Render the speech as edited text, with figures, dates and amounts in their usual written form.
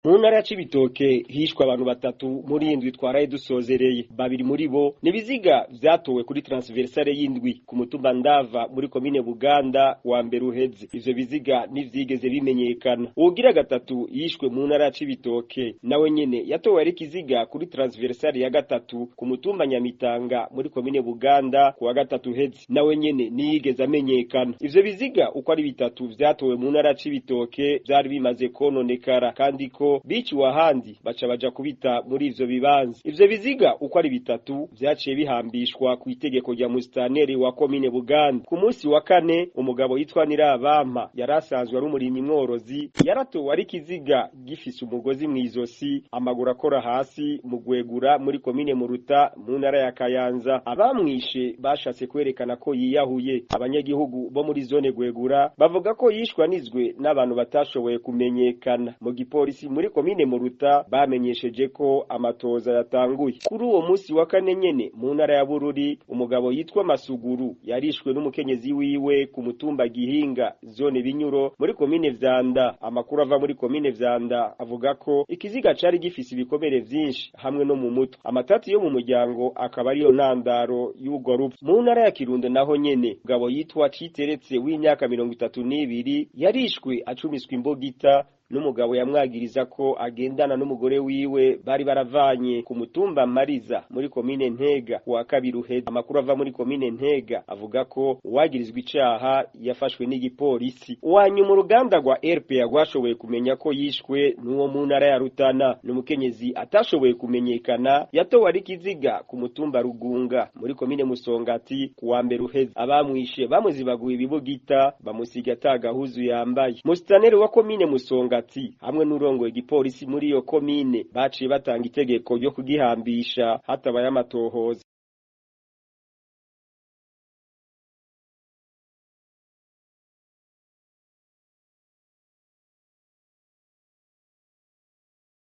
Mu ntara ya Cibitoke hishwe abantu batatu muri indwi twaraye dusozereye. Babiri muri bo ni ibiziga vyatowe kuri transversale y'indwi ku mutumba Ndava muri komine Buganda wa mbere uheze. Ivyo biziga ntivyigeze bimenyekana. Uwugira gatatu yishwe mu ntara ya Cibitoke nawe nyene yatowe ari ikiziga kuri transversale ya gatatu ku mutumba Nyamitanga muri komine Buganda ku wa gatatu uheze, nawe nyene ntiyigeze amenyekana. Ivyo biziga uko ari bitatu vyatowe mu ntara ya Cibitoke vyari bimaze kononekara kandi ko biciwe ahandi baca baja kubita muri ivyo bibanza. Ivyo biziga uko ari bitatu vyaciye bihambishwa ku itegeko rya musitaneri wa komine Buganda. Ku munsi wa kane umugabo yitwa Nirabampa yari asanzwe ari umurimyi mworozi, yaratowe ari ikiziga gifise umugozi mw'izosi, amaguru akora hasi mu Gwegura muri komine Muruta mu ntara ya Kayanza. Abamwishe bashatse kwerekana ko yiyahuye. Abanyagihugu bo muri zone Gwegura bavuga ko yishwe anizwe n'abantu batashoboye kumenyekana. Mu gipolisi muri komine Muruta bamenyesheje ko amatoza yatanguye. Kuri uwo munsi wa kane nyene mu ntara ya Bururi umugabo yitwa Masuguru yarishwe n'umukenyezi wiwe ku mutumba Gihinga zone Binyuro muri komine Vyanda. Amakuru ava muri komine Vyanda avuga ko ikiziga cari gifise ibikomere vyinshi hamwe no mu mutwe. Amatati yo mu muryango akaba ariyo ntandaro y'urwo rupfu. Mu ntara ya Kirundo naho nyene umugabo yitwa Citeretse w'imyaka 32 yarishwe acumiswe imbugita n'umugabo yamwagiriza ko agendana n'umugore wiwe bari baravanye ku mutumba Mariza muri komine Ntega wa kabiri uheze. Amakuru ava muri komine Ntega avuga ko uwagirizwa icaha yafashwe n'igipolisi. Uwanyuma uruganda rwa RPA rwashoboye kumenya ko yishwe n'uwo mu ntara ya Rutana, n'umukenyezi atashoboye kumenyekana yatowe ari ikiziga ku mutumba Rugunga muri komine Musongati ku wa mbere uheze. Abamwishe bamuzibaguye ibibugita bamusiga ata gahuzu yambaye. Musitaneri wa komine Musongati hamwe n'urongoye igipolisi muri iyo komine baciye batanga itegeko ryo kugihambisha hatabaye amatohoza.